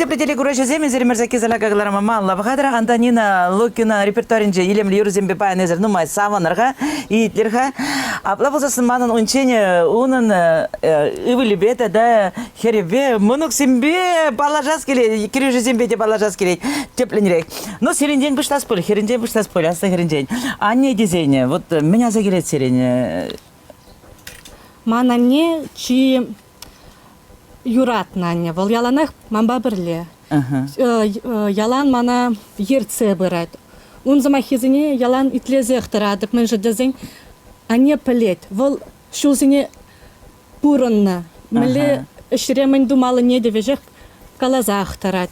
Хисеплӗ телекураҫӑсем, эсир Мӗрсаки Саляка кӑларӑма малалла пӑхатӑр. Антонина Лукина репертуарӗнче илемлӗ юрӑсемпе паян эсир нумай савӑнӑр-ха, итлӗр-ха. Апла пулсассӑн манӑн унччен унӑн ывӑлӗпе тата хӗрӗпе, мӑнуксемпе паллашас килет, кӗрӳшӗсемпе те паллашас килет тӗплӗнрех. Ну, сирӗнтен пуҫлас пуль, хӗрӗнчен пуҫлас пуль, аслӑ хӗрӗнчен. Анне тесен, вот мӗн аса килет сирӗн? Ман анне чи юратнӑ анне. Вӑл яланах манпа пӗрле. Ялан мана ертсе пырать. Ун сӑмаххисене ялан итлесех тӑратӑп, мӗншӗн тесен анне пӗлет. Вӑл ҫулсене пурӑннӑ. Мӗнле ӗҫре мӗн тумаллине те веҫех каласах тӑрать.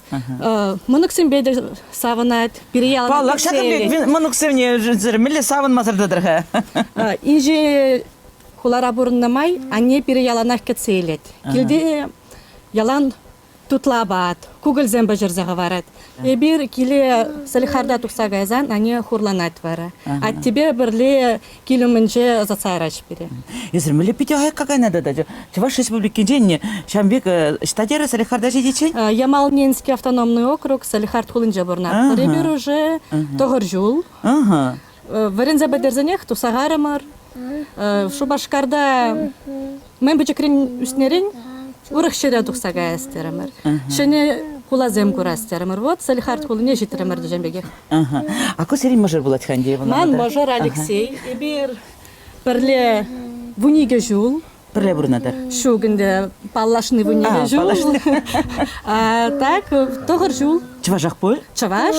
Мӑнуксемпе те савӑнать. Пире ялан Паллах, ҫакӑн пек мӑнуксене мӗнле савӑнмасӑр тӑтӑр-ха? Инҫе Хулара пурӑннӑ май анне пире яланах кӗтсе илет. Килте ялан тутлӑ апат, кукӑльсем пӗҫерсе хӑварать. Эпир киле Салихарда тухса кайсан анне хурланать вара. Аттепе пӗрле кил умӗнче ӑсатса яраҫ пире. Эсир мӗнле питӗ аякка кайнӑ тата? Чӑваш Республикинчен ҫавӑн пек ӑҫта терӗ Салихарда ҫитиччен? Ямал-Ненецкий автономный округ Салихард хулинче пурӑнатпӑр. Эпир уже тӑхӑр ҫул. Вӗренсе пӗтерсенех тухса карӑмӑр. Шупашкарта мӗн пӗчӗкрен ӳснӗрен урӑх ҫӗре тухса каяс терӗмӗр. Ҫӗнӗ хуласем курас терӗмӗр. Вот Салехард хулине ҫитрӗмӗр тесен пекех. А ку сирӗн мӑшӑр пулать-ха ӗнтӗ? Ман мӑшӑр Алексей. Эпир пӗрле 12 ҫул. Пӗрле пурӑнатӑр? Ҫук ӗнтӗ, паллашни 12 ҫул. Так, тӑхӑр ҫул. Чӑвашах пуль? Чӑваш.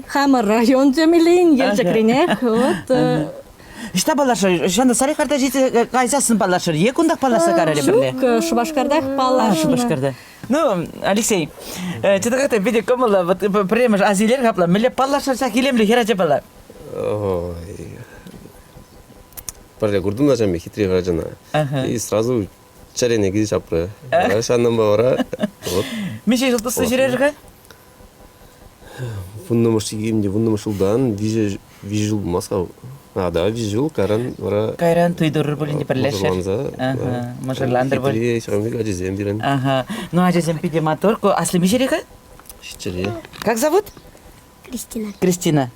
Хамӑр район темелле Елчӗкренех. Вот. Ӑҫта паллашӑр? Ҫанда Салихарда ҫитсе кайсассӑн паллашӑр е кунтах паллашса карӑр пӗрле? Ҫук, Шупашкартах паллашнӑ. Шупашкарта. Ну, Алексей, чӑнах та питӗ кӑмӑллӑ. Вот пӗрремӗш асилер капла. Мӗнле паллашӑр ҫак илемлӗ хӗрачапала? Ой. Пӗрре куртӑм та ҫав хитре хӗрачана. И сразу чӗрене килсе ҫапрӗ. Вара ҫавӑнтанпа вара вот. Миҫе ҫул туслӑ ҫӳрерӗр-ха? Вуннӑмӗш имне вуннӑмӗш ҫултан виҫӗ виҫӗ ҫул пулмасть-ха. А, да, виҫӗ ҫул, кайран вара... Кайран туй турӑр пулин те пӗрлешӗр. Мӑшӑрланса. Ага, мӑшӑрлантӑр пуль. Хитре ҫавӑн пек ачасем пирӗн. Ага. Ну, ачасем питӗ маттур. Ку асли миҫере-ха? Ҫиччӗре. Как зовут? Кристина. Кристина.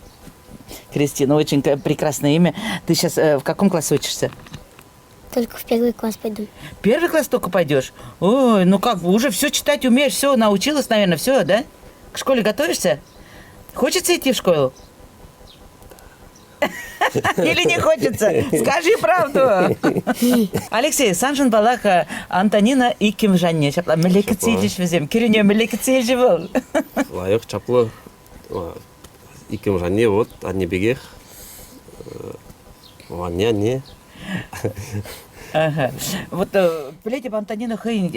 Кристина, очень прекрасное имя. Ты сейчас в каком классе учишься? Только в первый класс пойду. Первый класс только пойдешь? Ой, ну как, уже все читать умеешь, все научилась, наверное, все, да? К школе готовишься? Хочется идти в школу? Или не хочется? Скажи правду. Алексей, саншӑн паллах Антонина иккӗмӗш анне. Ҫапла мӗнле кӗтсе илчӗҫ вӗсем? Кӗрӳне мӗнле кӗтсе илчӗ вӑл? Лайӑх, чаплӑ. Иккӗмӗш анне вот, анне пекех. Анне, анне. Ага. Вот пӗлетӗп, Антонина хӑйӗн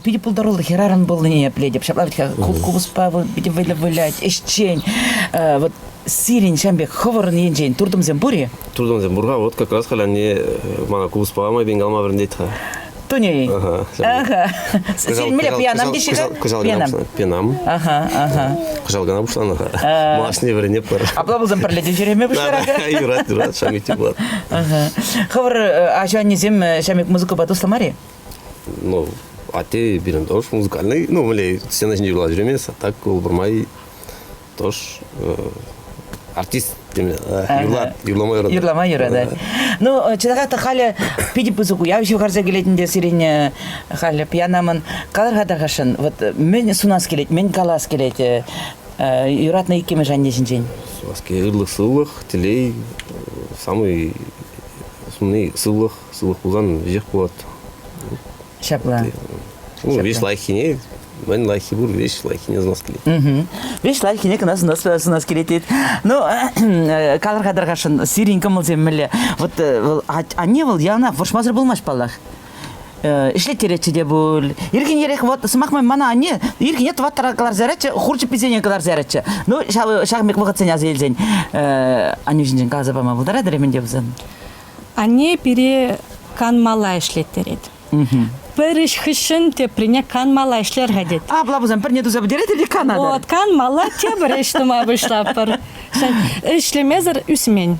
питӗ пултаруллӑ хӗрарӑм пулнине пӗлетӗп. Ҫапла вӗт-ха купӑспа вӑл питӗ вӑйлӑ вылять, ӗҫчен. Вот сирӗн ҫавӑн пек хӑвӑрӑн енчен туртӑмсем пур-и? Туртӑмсем пур-ха. Вот как раз халь анне мана купӑспа майпен калама вӗрентет-ха. Туни. Ага. Ага. Сирӗн мӗнле пьянам теҫҫӗ-ха? Кӑҫал кӑна пьянам. Ага, ага. Кӑҫал кӑна пуҫланӑ-ха. Малашне вӗренетпӗр. Апла пулсан пӗрле те ҫӳреме пуҫларах. Юрать, юрать, ҫамик те пулать. Ага. Хӑвӑр аҫу-аннесем ҫамик музыкӑпа туслӑ мар-и? Ну, атте пирӗн тоже музыкальный, ну, мӗнле сцена ҫинче юрласа ҫӳремест, а так вӑл пӗрмай тоже артист юрлать, юрлама юратать. Юрлама юратать. Ну, чӑнахах та халӗ питӗ пысӑк уяв ҫывхарса килет ӗнтӗ сирӗн халӗ пьянамӑн. Калӑр-ха тархасшӑн, вот мӗн сунас килет, мӗн калас килет юратнӑ иккӗмӗш анне ҫинчен? Сунас килет ырлӑх-сывлӑх, телей, самый сунни сывлӑх, сывлӑх пулсан веҫех пулать. Ҫапла. Ну, веҫ лайӑххине, мӗн лайӑххи пур, веҫ лайӑххине сунас килет. Веҫ лайӑххине кӑна сунас килет тет. Ну, калӑр-ха тархасшӑн, сирӗн кӑмӑлсем мӗнле? Вот вӑл анне вӑл яланах вӑрҫмасӑр пулмасть паллах. Ӗҫлеттеретчӗ те пуль. Ирхинерех вот, сӑмах май, мана анне ирхине тӑваттӑра кӑларса яратчӗ, хур чӗпписене кӑларса яратчӗ. Ну, ҫав, ҫакӑн пек вӑхӑтсене аса илсен, аннӳ ҫинчен каласа пама пултаратӑр-и мӗн те пулсан? Анне пире канмалла ӗҫлеттерет. Пӗр ӗҫ хыҫҫӑн теприне канмалла ӗҫлер-ха тет. Апла пулсан пӗрне туса пӗтеретӗр те канатӑр. Вот, канмалла тепӗр ӗҫ тума пуҫлатпӑр. Ӗҫлемесӗр ӳсмен.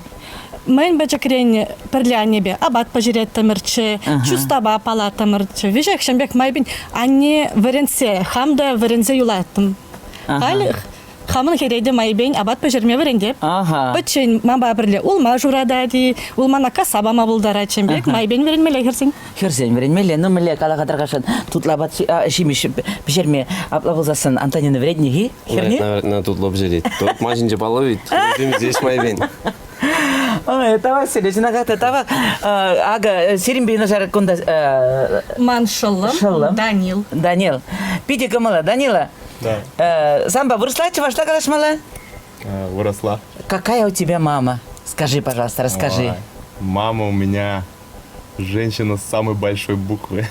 Мӗн пӗчӗкрен пӗрле аннепе апат пӗҫереттӗмӗрччӗ, чустапа палаттӑмӑрччӗ. Веҫех ҫын пек майпен анне вӗрентсе, хам та вӗренсе юлаттӑм. Халь хамӑн хӗре те майӗпен апат пӗҫерме вӗрентеп. Пӗччен манпа пӗрле улма шуратать-и, улмана касса пама пултарать ҫын пек майӗпен вӗренмелле хӗрсен. Хӗрсен вӗренмелле. Ну, мӗнле кала-ха тутлӑ апат ҫимӗҫ пӗҫерме апла пулсассӑн Антонина вӗрентнӗ-и хӗрне? Наверное, тутлӑ пӗҫерет. Тут ман ҫинче паллӑ ведь. Здесь майӗпен. Ой, тавах сире, чӑнахах та тавах. Акӑ, сирӗнпе юнашар кунта... Ман шӑллӑм, шӑллӑм Данил. Данил. Питӗ кӑмӑллӑ. Данила, Да. Санпа вырӑсла, чӑвашла калаҫмалла? Вырӑсла. Какая у тебя мама? Скажи, пожалуйста, расскажи. Ой, мама у меня женщина с самой большой буквы.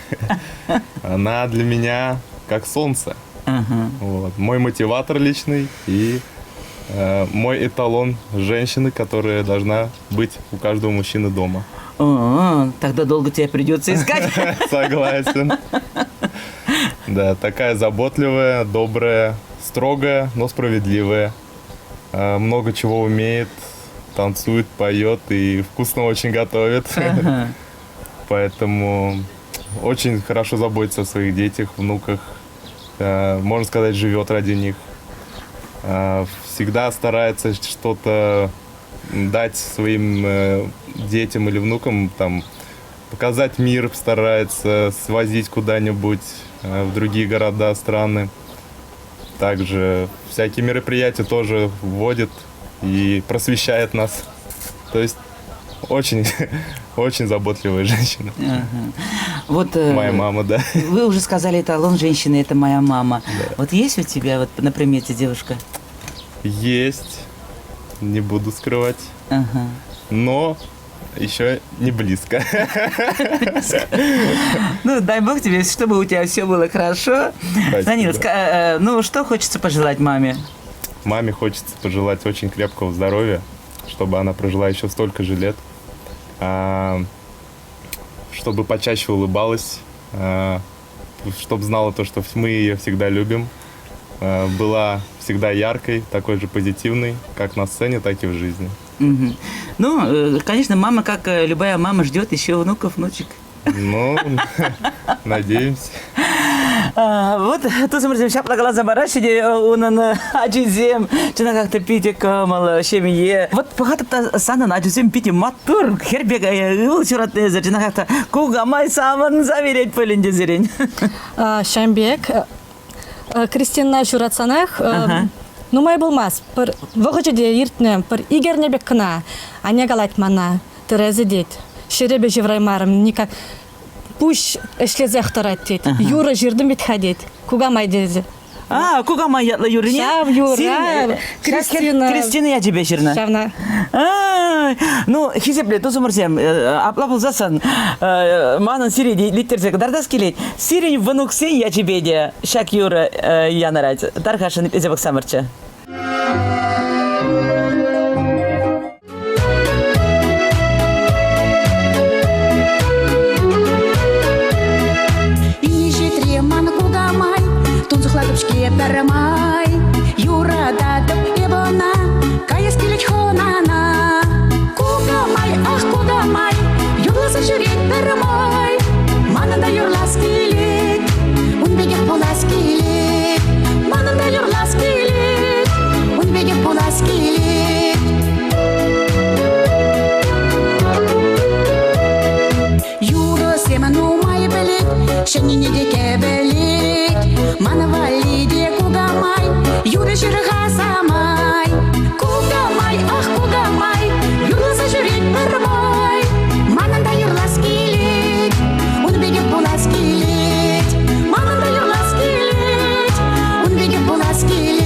Она для меня как солнце. Вот. Мой мотиватор личный и мой эталон женщины, которая должна быть у каждого мужчины дома. О, тогда долго тебе придется искать. Согласен. Да, такая заботливая, добрая, строгая, но справедливая. Много чего умеет, танцует, поет и вкусно очень готовит. Поэтому очень хорошо заботится о своих детях, внуках. Можно сказать, живет ради них. Всегда старается что-то дать своим детям или внукам, там, показать мир старается, свозить куда-нибудь в другие города, страны. Также всякие мероприятия тоже вводит и просвещает нас. То есть очень, очень заботливая женщина. Ага. Вот, моя мама, да. Вы уже сказали, эталон женщины – это моя мама. Да. Вот есть у тебя вот на примете девушка? Есть, не буду скрывать. Ага. Но еще не близко. Ну, дай бог тебе, чтобы у тебя все было хорошо. Данил, ну, что хочется пожелать маме? Маме хочется пожелать очень крепкого здоровья, чтобы она прожила еще столько же лет, чтобы почаще улыбалась, чтобы знала то, что мы ее всегда любим, была всегда яркой, такой же позитивной, как на сцене, так и в жизни. Угу. Ну, конечно, мама, как любая мама, ждет еще внуков, внучек. Ну, надеемся. Вот тусӑмӑрсем ҫапла каласа параҫҫӗ те унӑн ачисем чӑнахах та питӗ кӑмӑллӑ ҫемье. Вот пӑхатӑп та санӑн ачусем питӗ маттур хӗр пек ывӑл ҫуратнӑ эсӗ чӑнахах та кукамай савӑнса вилет пулин тесерен. Ҫавӑн пек Кристина ҫуратсанах нумай пулмасть. Пӗр вӑхӑчӗ те иртнӗ, пӗр ик эрне пек кӑна. Анне калать мана, Тереза тет, ҫӗрӗпе ҫывраймарӑм, никак пуҫ ӗҫлесех тӑрать тет. Юрӑ ҫыртӑм вӗт-ха тет. Кукамай тесе. А, кукамай ятлӑ юррине? Ҫав юра Кристина. Кристина ячӗпе ҫырнӑ. Ҫавна. Ну, хисеплӗ тусӑмӑрсем, апла пулсассӑн манӑн сире те итлеттерсе кӑтартас килет. Сирӗн внуксен ячӗпе те ҫак юрӑ янӑрать. Тархасшӑн итлесе пӑхсамӑрччӗ. Инҫетре ман кукамай, тунсӑхлатӑп-ҫке пӗрмай. Юрататӑп эп ӑна, каяс килет хӑнана. Кукамай, ах, кукамай, юрласа ҫӳрет пӗрмай. Манӑн та юрлас килет, ун пекех пулас килет. Манӑн та юрлас килет, ун пекех пулас килет. Юрӑсем нумай пӗлет, ҫӗннине те кӗвӗлет. Ман валли те кукамай, юрӑ ҫыр-ха самай. Кукамай, ах, кукамай, юрласа ҫӳрет пӗрмай. Манӑн та юрлас килет, ун пекех пулас килет. Манӑн та юрлас килет, ун пекех пулас килет.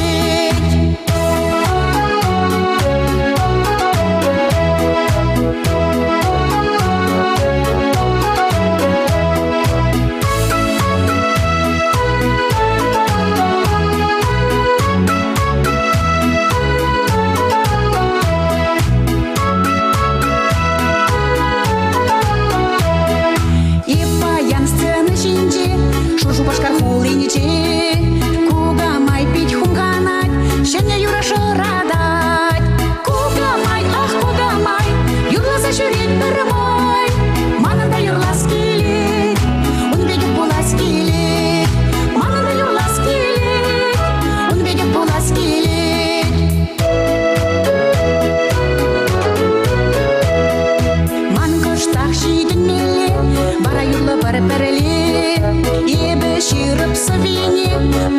ҫырӑп сӑввине,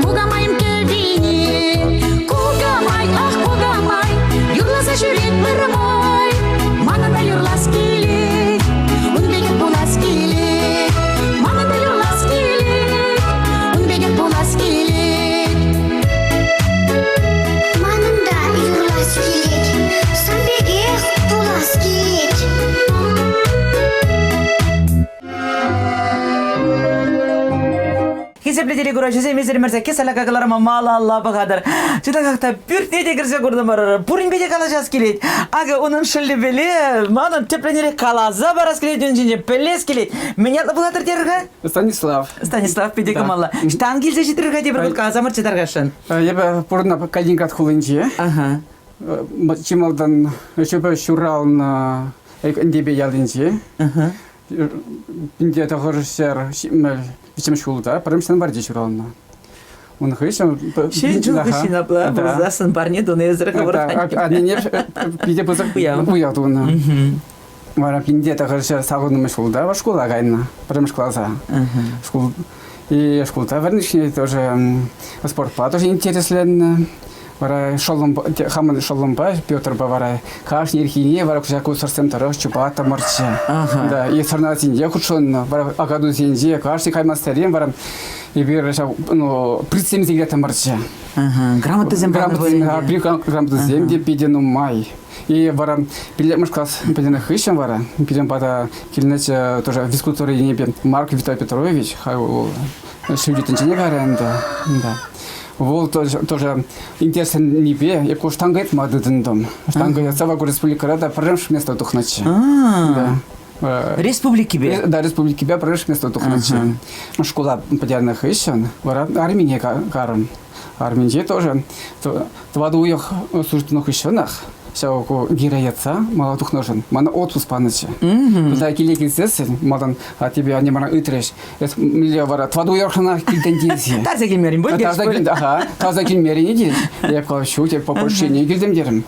кукамайӑм кӗввине. Кукамай, ах, кукамай, юрласа ҫӳрет пӗрмай. Манӑн та юрлас килет, ун пекех пулас килет. Манӑн та юрлас килет, ун пекех пулас килет. Манӑн та юрлас килет, сан пекех пулас килет. Хисеплӗ телекураҫӑсем, эсир Мӗрсекке саляка кӑларма малалла пӑхатӑр. Чӑнахах та пӳртне те кӗрсе куртӑмӑр. Пуринпе те калаҫас килет. Акӑ унӑн шӑллӗпеле манӑн тӗплӗнрех каласа парас килет ун ҫинчен, пӗлес килет. Мӗн ятлӑ пулатӑр терӗр-ха? Станислав. Станислав питӗ кӑмӑллӑ. Ӑҫтан килсе ҫитрӗр-ха тепӗр хут каласамӑрччӗ тархасшӑн. Эпӗ пурӑннӑ Калининград хулинче. Ага. Чи малтан ҫупа ҫуралнӑ Энтепе ялӗнче. Пинте 970 виҫҫӗмӗш ҫулта пӗрремӗш январьте ҫуралнӑ. Ун хыҫҫӑн... Ҫӗн ҫул хыҫҫӑн апла пулсассӑн парне тунӑ эсӗр хӑвӑр. Аннене питӗ пысӑк уяв тунӑ. Вара пинте тӑхӑрҫӗр сакӑрмӗш ҫулта шкула кайнӑ, пӗрремӗш класа. Шкул и шкулта вӗреннӗ тоже спортпа тоже интересленнӗ. Вара шӑллӑм, хамӑн шӑллӑмпа Петрпа вара кашни ирхине вара ҫак сӑртсем тӑрӑх чупаттӑмӑрччӗ. Да, и сӑрнасенче хутшӑннӑ, вара акатусенче кашни каймассерен вара эпир ҫав, ну, призсем сикреттӗмӗрччӗ. Грамотӑсем Грамотӑсем, грамотӑсем те питӗ нумай. И вара пиллӗкмӗш класс пӗтернӗ хыҫҫӑн вара пирӗн пата килнӗччӗ тоже физкультура енӗпе Марк Виталий Петрович, ҫӳлти тӗнчене кайрӗ ӗнтӗ. Да. Вӑл тоже интересленнипе эп штанга йӑтма тытӑнтӑм. Штанга йӑтса вара республикӑра та пӗрремӗш место тухнӑччӗ. Да. Республикипе? Да, республикипе пӗрремӗш место тухнӑччӗ. Шкула пӗтернӗ хыҫҫӑн вара армине карӑм. Арминче тоже тӑватӑ уйӑх службӑна хыҫҫӑнах ҫав ку гире йӑтса мала тухнӑшӑн мана отпуск панӑччӗ. Тата киле килсессӗн малтан тебе анне мана ыйтрӗҫ, эс мӗнле вара тӑватӑ уйӑхшӑнах килтен тесе. Тарса килмерӗн пуль? Тарса килтӗм, ага, тарса килмерӗн те. Я сказал, ҫук, я по больше килтӗм терӗм.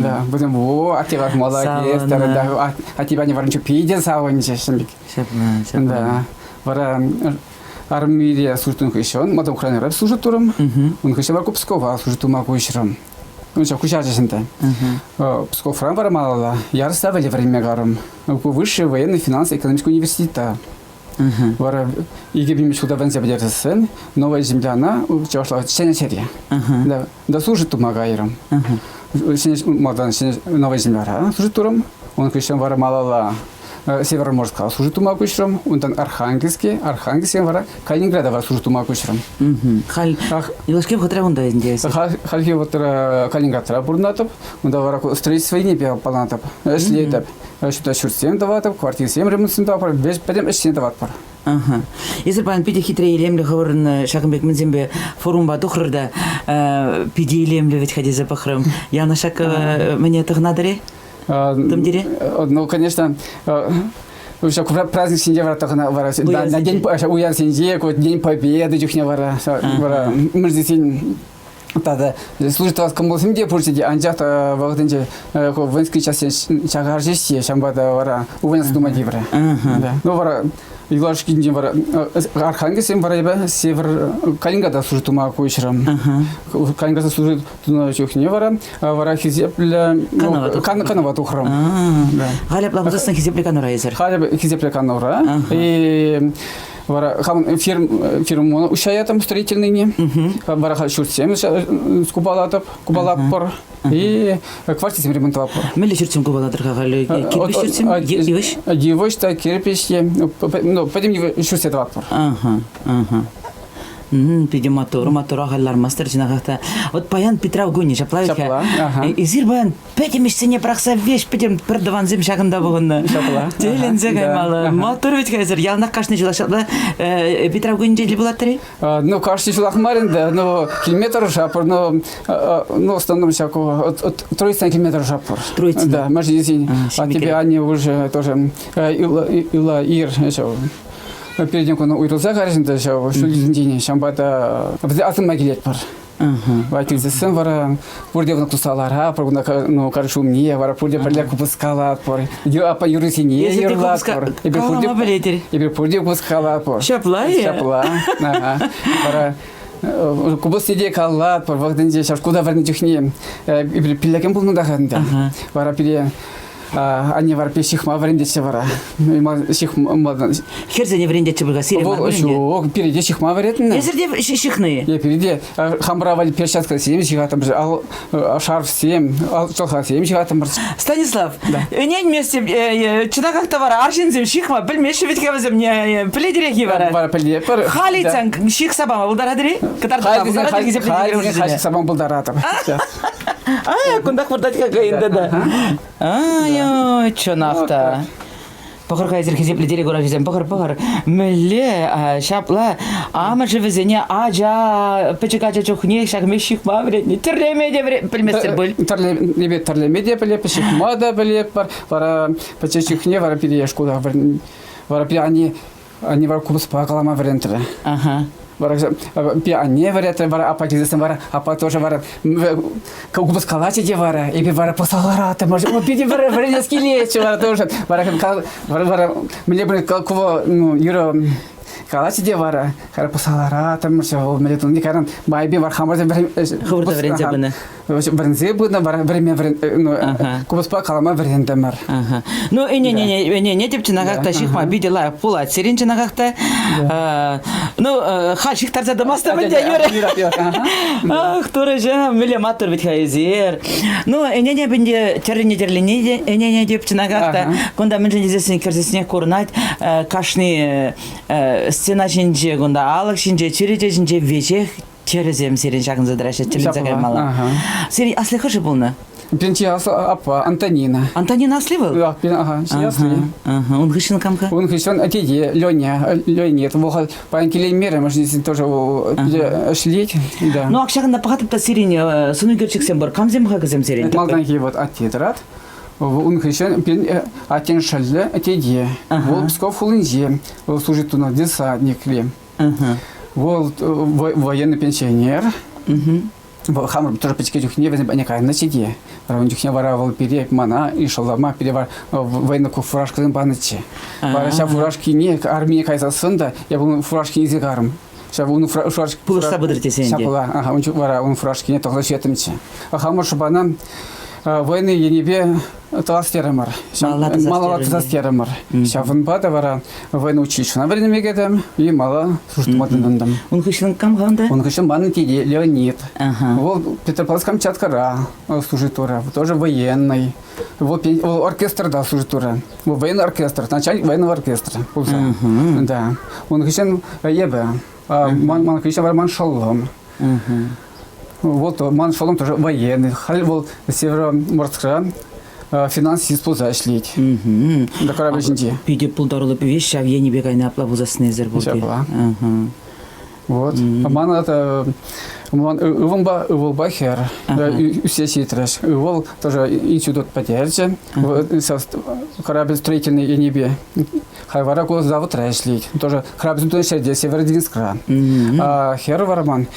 Да, вӗсем, о, атте вар молодец, да, атте пане варӑнче питӗ савӑнчӗ ҫын пек. Ҫапла, ҫапла. Да. Вара армире служить хыҫҫӑн малтан Украинӑра служить турӑм. Ун хыҫҫӑн вара Пскова служить тума куҫрӑм. Ну, ҫав куҫарчӗҫ ӗнтӗ. Псковран вара малалла Ярославле вӗренме карӑм. Высший военный финансово-экономический университета. Вара 2001 ҫулта вӗренсе пӗтерсен Новая Земляна чӑвашла ҫӗнӗ ҫӗре. Да, да служить тума кайрӑм. Малтан Новая Земляра служить турӑм. Ун хыҫҫӑн вара малалла Североморска служить тума куҫрӑм. Унтан Архангельске, Архангельске вара Калининграда вара служить тума куҫрӑм. Халь юлашки вӑхӑтра унта ӗнтӗ эсир? Хальхи вӑхӑтра Калининградра пурӑнатӑп. Унта вара строительство енӗпе аппаланатӑп, ӗҫлетӗп. Ҫутта ҫуртсем тӑватӑп, квартирсем ремонтсем тӑватпӑр, пӗтӗм ӗҫсене тӑватпӑр. Аха. Эсир паян питӗ хитре илемлӗ хӑвӑрӑн ҫакӑн пек мӗнсемпе форумпа тухрӑр та питӗ илемлӗ вӗт-ха тесе пӑхрӑм. Яна ҫак мӗне тӑхӑнатӑр-и? Тумтире? Ну, конечно, ҫак праздниксенче вара тӑхӑна вара на день уявсенче, День Победы чухне вара вара мӗншӗн тата служить тӑвас кӑмӑлсем те пурчӗ те, анчах та вӑхӑтӗнче воинский частьсен чакарчӗҫ те, ҫавӑнпа та вара увольняться тума тиврӗ. Ну вара юлашкинчен вара Архангельсем вара эпӗ Север Калининграда служить тума куҫрӑм. Калининграда служить тунӑ чухне вара вара хисеплӗ канӑва тухрӑм. Халӗ апла пулсассӑн хисеплӗ канура эсир? Халӗ хисеплӗ канура. И вара хамӑн фирмӑна уҫаятӑм строительныйне. Вара халь ҫуртсем купалатӑп, купалатпӑр. И квартирсем ремонтлатпӑр. Мӗнле ҫуртсем купалатӑр-ха халӗ? Кирпӗч ҫуртсем? Йывӑҫ? Йывӑҫ та, кирпӗч те. Ну, пӗтӗм ҫуртсем тӑватпӑр. Ага, ага. Питӗ маттур, маттура халь лармастӑр чӑнахах та. Вот паян Питрав кунӗ, ҫапла ведь-ха? Ҫапла, ага. Эсир паян пӗтӗм ӗҫсене пӑрахса веҫ пӗтӗм пӗр тӑвансем ҫакӑнта пухӑннӑ. Ҫапла. Тӗлӗнсе каймалла. Маттур вӗт-ха эсир. Яланах кашни ҫулах ҫапла Питрав кунӗнче тӗл пулаттӑр-и? Ну, кашни ҫулах мар ӗнтӗ. Ну, килме тӑрӑшатпӑр. Но, ну, в основном ҫак Троицына килме тӑрӑшатпӑр. Троицына. Да, мӗншӗн тесен, аттепе анне уже тоже ила ир ҫав Пиртен куна уйрӑлса карӗҫ ӗнтӗ ҫав ҫул тенине, ҫавӑнпа та вӗсем асӑнма килетпӗр. Вара килсессӗн вара пурте туса ларатпӑр, кунта ну, карш умне, вара пурте пӗрле купӑс калатпӑр. Аппа юрӑсене юрлатпӑр. Эпир пурте пӗлетӗр. Эпир пурте купӑс калатпӑр. Ҫапла-и? Ҫапла. Вара купӑс те калатпӑр. Вӑхӑтӗнче ҫав шкулта вӗреннӗ чухне эпир пиллекен пулнӑ та ӗнтӗ. Вара пире Анне вара пе ҫыхма вӗрентетчӗ вара. Хӗрсене вӗрентетчӗ пуль-ха, сире мар вӗрентет. Ҫук, пире те ҫыхма вӗрентнӗ. Эсир те ҫыхнӑ-и? Е, пире те хамӑра валли перчаткӑсем ҫыхаттӑмӑр, ал шарфсем, ал чӑлхасем ҫыхаттӑмӑр. Станислав, ӗненместӗп, чӑнахах та вара арҫынсем ҫыхма пӗлмеҫҫӗ вӗт-ха вӗсем, пӗлетӗрех-и вара? Вара пӗлетпӗр. Халь ыйтсан ҫыхса пама пултаратӑр-и? Кӑтартма пултаратӑр хисеплӗ Халь ҫыхса пама пултаратӑп. А, кунтах выртать-ха кайӑнта та. Ай, чӑнах та. Пӑхӑр-ха эсир хисеплӗ телекуравҫӑсем, пӑхӑр, пӑхӑр. Мӗнле ҫапла амӑшӗ вӗсене ача, пӗчӗк ача чухне ҫак меш ҫыхма вӗрентнӗ. Тӗрлеме те пӗлместӗр пуль. Тӗрлеме, тӗрлеме те пӗлеп, ҫыхма та пӗлетпӗр. Вара пӗчӗк чухне вара пире шкула вара пире ани Анне вара купӑспа калама вӗрентрӗ. Ага. Вара анне вӗретрӗ, вара апа килсессӗн вара апа тоже вара купӑс калачӗ те вара, эпир вара пӑхса ларатӑмӑр. О, питӗ вӗренес килетчӗ вара тоже. Вара вара вара мӗнле пӗр кува ну юрӑ калачӗ те вара, хара пӑхса ларатӑмӑр, вӑл мӗнле туни кайран майӗпе вара хамӑрсем Хӑвӑрта вӗренсе пынӑ. Вӗренсе пынӑ, вара вӗренме ну, купӑспа калама вӗрентӗмӗр. Ну, ӗне-ӗне тӗп чӑнахах та ҫыхма питӗ лайӑх пулать сирӗн чӑнахах та. Ну, халь ҫыхтарса тӑмастӑм ӗнтӗ, Юрий. Ах, турӑҫӑм, мӗнле маттур вӗт-ха эсир. Ну, ӗнене ӗнтӗ тӗррине тӗрлени те ӗнене тӗп чӑнахах та. Кунта мӗншӗн тесессӗн кӗрсессӗнех курӑнать. Кашни стена ҫинче, кунта алӑк ҫинче, чӳрече ҫинче веҫех Тӗрӗсем сирӗн ҫакӑнса тӑраҫҫӗ, тӗлӗнсе каймалла. Сирӗн асли хӑшӗ пулнӑ? Пирӗн аслӑ аппа Антонина. Антонина асли вӑл? Ага, асли. Ун хыҫҫӑн кам-ха? Ун хыҫҫӑн тете Леня, Леонид. Вӑл паян килеймерӗ, может, тоже ӗҫлет. Да. Ну, ак ҫакӑнта пӑхатӑп та сирӗн сӑн ӳкерчӗксем пур. Камсем-ха кӗсем сирӗн? Малтанхи вот атте тӑрат. Ун хыҫҫӑн пирӗн аттен шӑллӗ тете. Вӑл Псков хулинче. Вӑл служит тунӑ десантникре. Вӑл военный пенсионер. Вӑл хамӑр тоже пӗчӗкке чухне вӗсем патне кайнӑччӗ те. Вара ун чухне вара вӑл пире мана ишӑллама пире вара военный фуражкӑсем панӑччӗ. Вара ҫав фуражкине армине кайсассӑн та я ун фуражкине илсе карӑм. Ҫав ун фуражки пулӑшса пытӑр тесе ӗнтӗ. Ҫапла, ага, ун вара ун фуражкине тӑхса ҫиеттӗмччӗ. Хамӑр шӑпана военный енӗпе тӑвас терӗмӗр. Малалла тӑсас терӗмӗр. Ҫавӑнпа та вара военный училищӑна вӗренме кӗтӗм и мала службӑма тытӑнтӑм. Ун хыҫҫӑн кам-ха унта? Ун хыҫҫӑн манӑн тете Леонид. Вӑл Петропавловск-Камчаткӑра служит турӗ, тоже военный. Вӑл оркестрта служит турӗ. Вӑл военный оркестр, начальник военного оркестра пулса. Да. Ун хыҫҫӑн эпӗ. Ман хыҫҫӑн вара ман шӑллӑм. Вот ман шӑллӑм тоже военный. Халь вӑл Североморскра финансист пулса ӗҫлет. Да корабль ҫинче. Питӗ пултаруллӑ вещь ҫав енӗпе кайнӑ апла пулсассӑн пулти. Ҫапла. Вот. Ман это ман ывӑлпа ывӑлпа хӗр ӳссе ҫитрӗҫ. Ывӑл тоже институт пӗтерчӗ. Корабль строительный енӗпе. Халь вара ку заводра ӗҫлет. Тоже корабль ҫӗрте Северодвинскра. Хӗр вара ман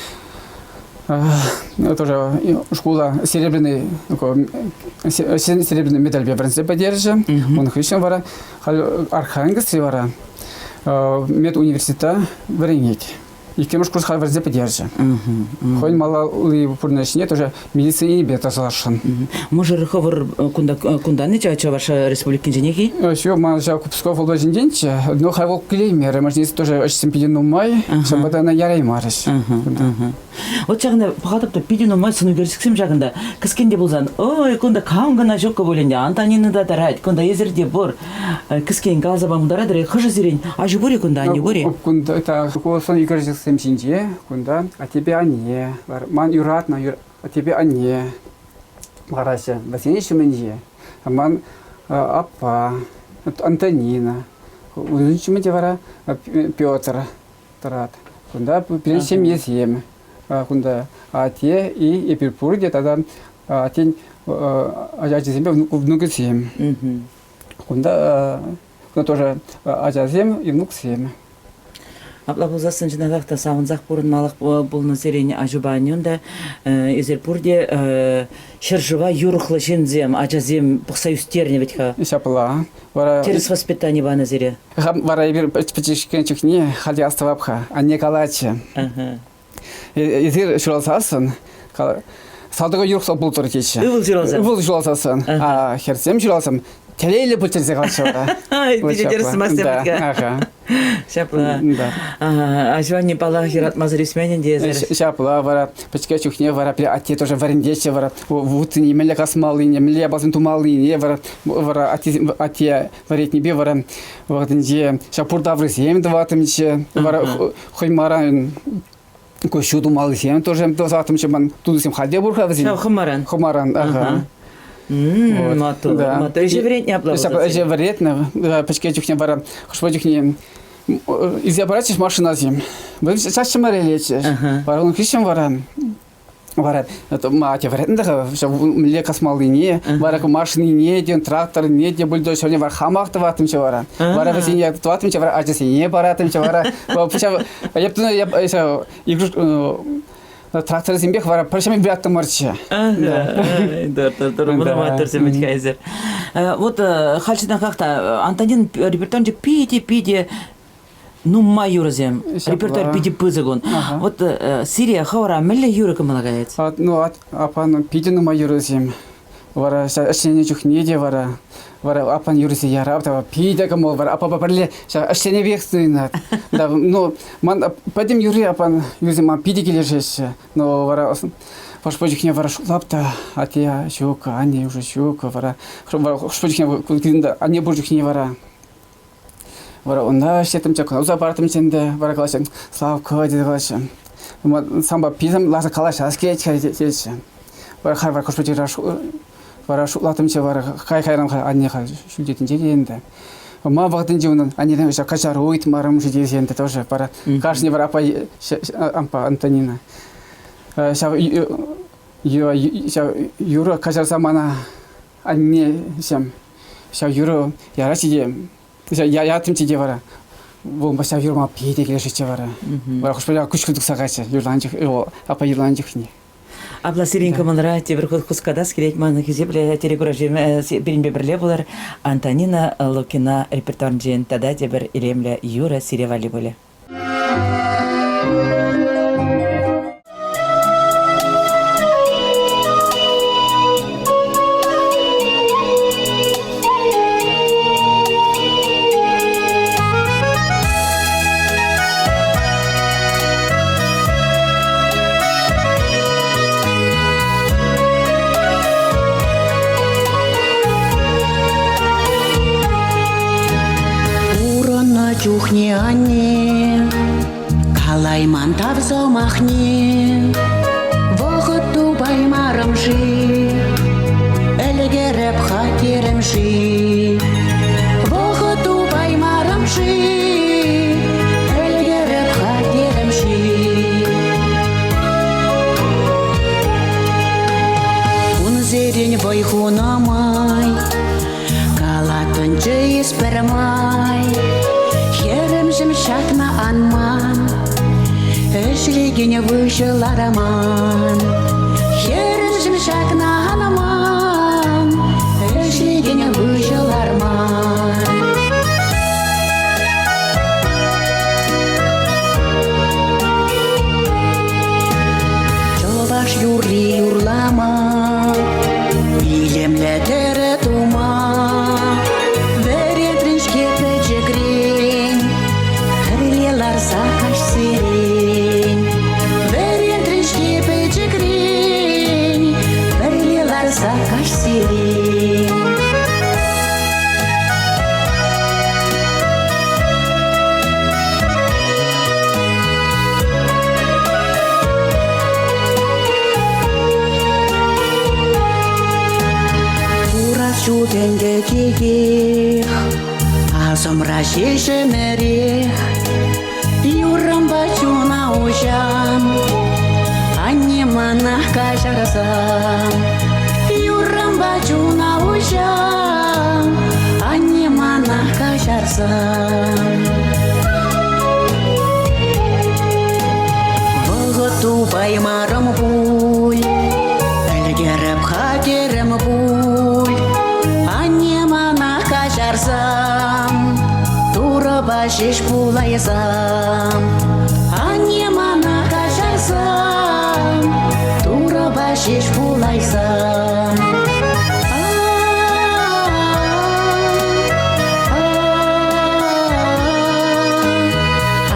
тоже шкула серебряный серебряный медальпе вӗренсе пӗтерчӗ. Ун хыҫҫӑн вара халь Архангельскре вара медуниверситета вӗренет. Иккӗмӗш курс халь вӗренсе пӗтерчӗ. Хӑйӗн малалли пурнӑҫне тоже медицина енӗпе тӑсасшӑн. Мӑшӑр хӑвӑр кунта кунтан-и Чӑваш Республикинченех-и? Ҫук, ман ҫав Псков облаҫӗнченччӗ. Но халь вӑл килеймерӗ. Может, тоже ӗҫсем питӗ нумай. Ҫавӑнпа та ӑна яраймарӗҫ. Вот ҫакӑнта пӑхатӑп та питӗ нумай сӑнӳкерчӗксем ҫакӑнта. Кӗскен те пулсан, ой, кунта кам кӑна ҫуккӑ пуль ӗнтӗ, Антонина та тӑрать, кунта эсир те пур. Кӗскен каласа пама пултаратӑр-и? Хӑшӗ сирӗн аҫу пур-и кунта, аннӳ пур-и? Кунта та сӑн ӳкерчӗксем ҫинче кунта аттепе анне ман юратнӑ аттепе анне лараҫҫӗ. Вӗсен ҫумӗнче ман аппа, Антонина, унӑн ҫумӗнче вара Петр тӑрат. Кунта пирӗн ҫемьесем. Кунта атте и эпир пурте тата аттен ачисемпе внукӗсем. Кунта тоже ачасем и внуксем. Апла пулсассӑн чӑнахах та савӑнсах пурӑнмалӑх пулнӑ сирӗн аҫупа аннӳн та. Эсир пурте ҫӗршыва юрӑхлӑ ҫынсем, ачасем пӑхса ӳстернӗ вӗт-ха. Ҫапла. Вара Тӗрӗс воспитани панӑ сире. Вара эпир пӗчӗккен чухне халӗ астӑвап-ха. Анне калатчӗ. Эсир ҫуралсассӑн салтака юрӑхсӑр пултӑр теҫҫӗ. Ывӑл ҫуралсан. Ывӑл ҫуралсассӑн. А хӗрсем ҫуралсан телейлӗ пулччӑр тесе калаҫҫӗ вара. Питӗ тӗрӗс сӑмахсем. Ага. Ҫапла. Аҫу-анне паллах юратмасӑр ӳсмен ӗнтӗ эсӗр. Ҫапла вара пӗчӗк чухне вара пире атте тоже вӗрентетчӗ вара вуттине мӗнле касмаллине, мӗнле япаласем тумаллине вара вара атте атте вӗрентнипе вара вӑхӑтӗнче ҫав пур таврисем тӑваттӑмччӗ. Вара хӑймаран ҫу тумаллисем тоже тӑваттӑмччӗ ман тутисем халь те пур-ха вӗсен. Ҫав хӑмаран. Хӑмаран, ага. Маттур, маттур. Ӗҫе вӗрентнӗ апла Ҫапла ӗҫе вӗрентнӗ. Пӗчӗк чухне вара хӑш-пӗр чухне илсе паратчӗҫ машинасем. Вӗсем час чӑмӑрелетчӗҫ. Вара ун хыҫҫӑн вара вара атя вӗрентнӗ-ха ҫав мӗнле касмаллине, вара машинине те, тракторне те, бульдозерне вара хамах тӑваттӑмччӗ вара. Вара вӗсене тӑваттӑмччӗ, вара ачасене параттӑмччӗ, вара ҫав эп ҫав тракторсемпех вара пӗр ҫӗмӗн выраттӑмӑрччӗ. Маттурсем вӗт-ха эсир. Вот халь чӑнахах та Антонин репертуарӗнче питӗ-питӗ нумай юрӑсем. Репертуар питӗ пысӑк ун. Вот сире хӑвӑра мӗнле юрӑ кӑмӑла каять? Ну, апан питӗ нумай юрӑсем. Вара ӗҫленӗ чухне те вара вара аппан юрӑсем ярап та питӗ кӑмӑл вара аппапа пӗрле ӗҫленипех туйӑнать. Да, ну, ман пӗтӗм юрри аппан юрӑсем ман питӗ килӗшеҫҫӗ. Но вара хӑш-пӗр чухне вара шутлап та атте ҫук, анне уже ҫук, вара хӑш-пӗр чухне анне пур чухне вара Вара унта ӗҫлеттӗмччӗ, каласа параттӑмччӗ ӗнтӗ. Вара калаҫҫӗ, Славка тесе калаҫҫӗ. Санпа писем ларса калаҫас килет теҫҫӗ. Вара хай вара хӑш-пӗр вара шутлаттӑмччӗ, вара кай кайран анне халь ҫӳлте тӗнче те ӗнтӗ. Ма вӑхӑтӗнче унӑн аннерен ҫак каҫару ыйтмарӑм-ши тесе ӗнтӗ тоже. Вара кашни вара апа, апа Антонина ҫав ҫав юрӑ каҫарса мана аннесем ҫав юрӑ яраҫҫӗ те яттӑмччӗ те вара вӑл ҫав юрма питӗ килӗшетчӗ вара. Вара хӑш-пӗр куҫ тухса кайчӗ юрланӑ апа юрланӑ чухне. Апла сирӗн кӑмӑлра тепӗр хут хускатас килет манӑн хисеплӗ телекуравҫӑм пирӗнпе пӗрле пулӑр. Антонина Лукина репертуарӗнчен тата тепӗр илемлӗ юрӑ сире валли пулӗ. Пурӑннӑ чухне анне калайман тав сӑмахне вӑхӑт тупаймарӑм-ши ӗлкӗрӗп-ха терӗм-ши вӑхӑт тупаймарӑм-ши ӗлкӗрӗп-ха терӗм-ши Кунсерен вӑй хунӑ май Калаттӑнччӗ эс пӗрмай, Хӗрӗмҫӗм ҫакна ан ман, Ӗҫлекен выҫӑ лараман. Хӗрӗмҫӗм ҫакна ан ман, Ӗҫлекен выҫӑ ларман. Чӑваш юрри юрлама, Илемлӗ тӗрӗ тума вӗретрӗн-ҫке пӗчӗкрен, пӗрле ларса каҫсерен. Вӗретрӗн-ҫке пӗчӗкрен, пӗрле ларса каҫсерен. Хура ҫут ӗнтӗ текех, асӑмра ҫеҫ ӗмӗрех. Юррӑмпа чуна уҫам, анне мана каҫарсам. Юррӑмпа чуна уҫам, анне мана каҫарсам. Тупаймарӑм пуль, ӗлкӗрӗп-ха терӗм пуль. Анне мана каҫарсам, Турӑпа ҫеҫ пулайсам. Анне мана каҫарсам, Турӑпа ҫеҫ пулайсам.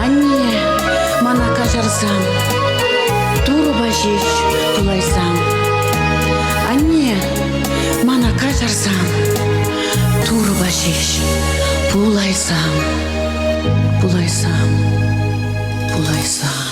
Анне, мана каҫарсам, Турӑпа ҫеҫ пулайсам. Анне, мана каҫарсам, Турӑпа ҫеҫ пулайсам, пулайсам, пулайсам.